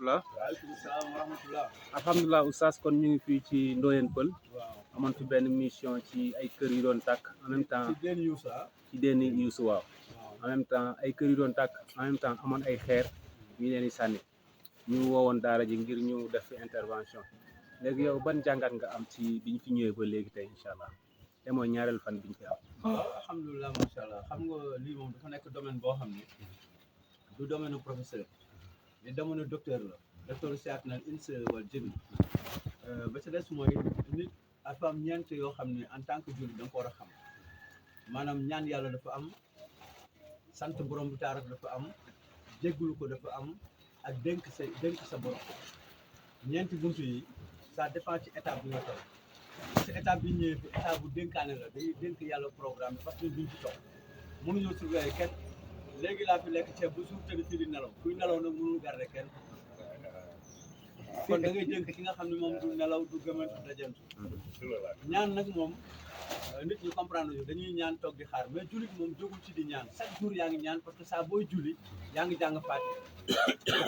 rahmatullah. waaleykum salaam wa rahmatullah. alhamdulilah oustaz kon ñu ngi fii ci Ndoyeen Pël waaw amoon fi benn mission ci ay kër yu doon tàkk en même temps ci den Youssa. ci dénn Youssou waaw waaw en même temps ay kër yu doon tàkk en même temps amoon ay xeer ñu leen di sànni ñu woowoon daara ji ngir ñu def fi intervention léegi yow ban jàngat nga am ci biñ fi ñëwee ba léegi tey incha allah te mooy ñaareel fan biñ fi am. waaw alhamdulilah macha allah xam nga lii moom dafa nekk domaine boo xam ne du domaine professeur mais domaine docteur la docteur seet na ins wal jëbi ba ca des mooy nit dafa am ñeent yoo xam ne en tant que jullit da nga ko war a xam maanaam ñaan yàlla dafa am sant borom bu taarak dafa am jéggulu ko dafa am ak dénk sa borom ñeenti buntu yi ça dépend ci étape bi nga toll ci étape bi ñëwee fi étape bu dénkaane la dañuy dénk yàlla programme bi parce que duñ ci toog mënuñoo surveiller kenn léegi laa fi lekk ceeb bu suur tëdd fii di nelaw kuy nelaw nag mënul garder kenn kon da ngay dénk ki nga xam ne moom du nelaw du gëmant du dajantu ñaan nag moom nit ñi comprendre ñu dañuy ñaan toog di xaar mais jullit moom jógul ci di ñaan chaque jour yaa ngi ñaan parce que saa booy julli yaa ngi jàng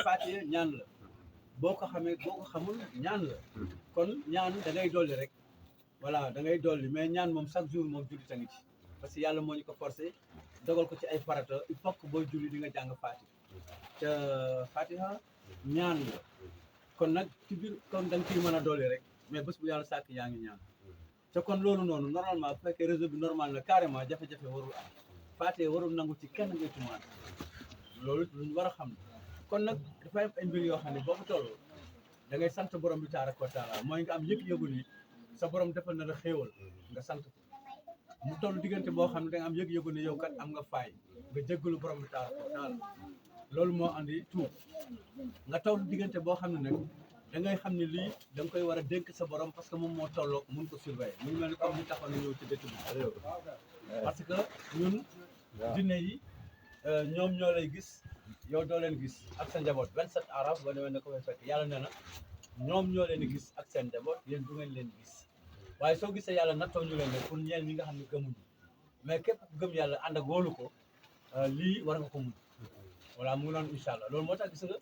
Faatiha ñaan la boo ko xamee boo ko xamul ñaan la kon ñaan da ngay dolli rek voilà da ngay dolli mais ñaan moom chaque jour moom jullit a ngi ci parce que yàlla moo ñu ko forcé dogal ko ci ay farata il faut que booy julli di nga jàng Faatiha te Faatiha ñaan la kon nag ci biir kon da nga ciy mën a dolli rek mais bés bu yàlla sàkk yaa ngi ñaan te kon loolu noonu normalement bu fekkee réseau bi normal na carrément jafe-jafe warul am Faatiha warul nangu ci kenn ngay tumaan loolu lu ñu war a xam ne kon nag dafay am ay mbir yoo xam ne boo ko toll da ngay sant borom bi taaraka wa taala mooy nga am yëg-yëgu ni sa borom defal na la xéewal nga sant ko mu toll diggante boo xam ne da nga am yëg-yëgu ni yow kat am nga faay nga jéggalu borom bi taaraka wa taala loolu moo andi tuub nga toll diggante boo xam ne nag da ngay xam ne lii da nga koy war a dénk sa borom parce que moom moo tolloog mun ko surveiller mu ngi mel ni comme ni taxoon na ñëw ci dëkk bi réew parce que ñun jinne yi ñoom ñoo lay gis yow doo leen gis ak sa njaboot 27 araf boo demee ne ko fay fekk yàlla nee na ñoom ñoo leen di gis ak seen njaboot yéen du ngeen leen gis waaye soo gisee yàlla nattoo ñu leen ne pour ñeen ñi nga xam ne gëmuñu mais képp ku gëm yàlla ànd ak wóolu ko lii war nga ko mun voilà mu ngi noonu incha allah loolu moo tax gis nga